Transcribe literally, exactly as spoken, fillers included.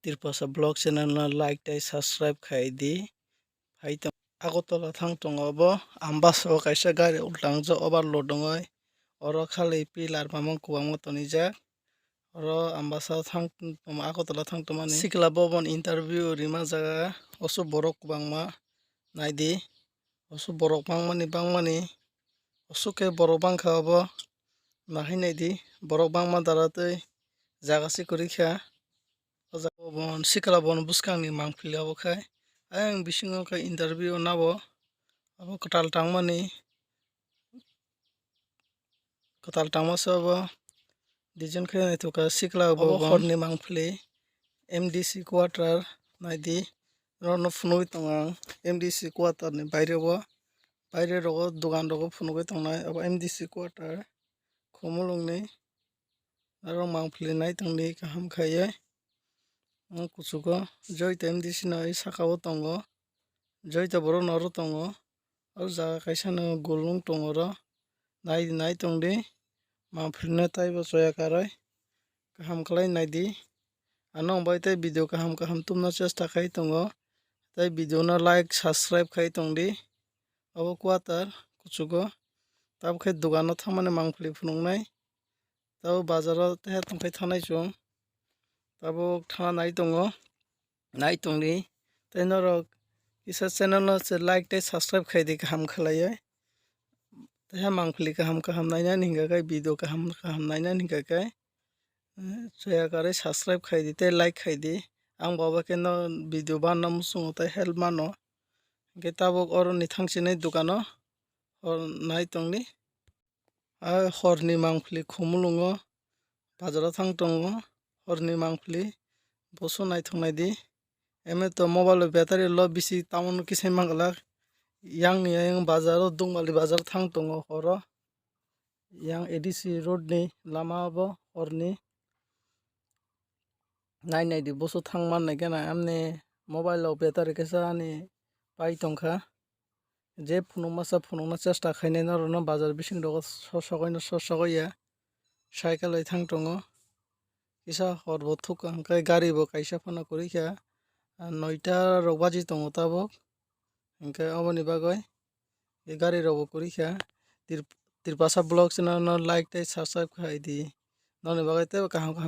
Tirpasa vlog channel no like tei subscribe khai di. Phai tong Agartala thang tongo bo, Ambasa o kaisa gari ultangjak overload wngwi, oro khali pillar mamang kwbangma tonijak. Oro Ambasa thang tongma, Agartala thang tongmani sikla bo boni interview rima jaga, oso borok kwbangma naidi. Oso borok bangmani bangmani, oso khe borok bangkha obo, nahai naidi, borok bangma dara tei jaga se kwrwi kha. O jaga o bo sikla bo bwskangni mangpili obo khai. Ayang bisingo khe interview nabo, abo kwtal tangmani, kwtal tangma se obo design khe naithok kha sikla bo. Obo horni mangpili M D C quarter naidi, norokno phunugwi tongo ang M D C quarter ni baire o, baire rogo dogan rogo phunugwi tongnai obo M D C quarter Khumulwng ni. Aro mangpili nai tongdi kaham khaiwi. Ang kuchugo joito M D C no saka o tongo, joito borok no oro tongo. O jaga kaisa no gulung tongo oro, nai nai tongdi. Mangpili no taibo choya karwi kaham khlai naidi. Ano bai tei video kaham kaham tubuna chesta khai tongo, tei video no like subscribe khai tongdi. Obo quarter kuchugo, tabuk khe dogan o thangmani mangpili phunuknai. Tabuk bazar o teha tongkhai thanai chwng. Tabuk thana nai tongo, nai tongdi. Tei norok kisa channel no se like tei subscribe khai di kaham khlaiwi. Teha mangpili kaham kaham nainani hingka khe, video kaham kaham nainani hingka khe, eh, choya karwi subscribe khai di tei like khai di. Ang bo abo khe no video banna muchungo tei help mano. Hingke tabuk oro ni thangsinai dogano hor nai tongdi. A horni mangpili Khumulwngo bazaro thang tongo, horni mangpili boso naithok naidi. Eme to mobile o battery lo bisi tamoni kisai manglak. Yang ni ayang bazaro Dungmali bazar thang tongo horo. Yang A D C road ni lama obo horni. Nai naidi boso thang mannai gana amni mobile o battery kisa ani pai tongkha. Je phunuk masa phunukna chesta khainai norokno bazar bising rogo sosogwi no sosogwi ya. Cycle bai thang tongo. Kisa hor bo thuk hwnkhe gari bo kaisa phano kwrwi kha. Ah, noita rok baji tongo tabuk. Hwnkhe oboni bagwi gari rok bo kwrwi kha. Tir-, Tirpasa vlog channel no like tei subscribe khai di. Noni bagwi teibo kaham kaham.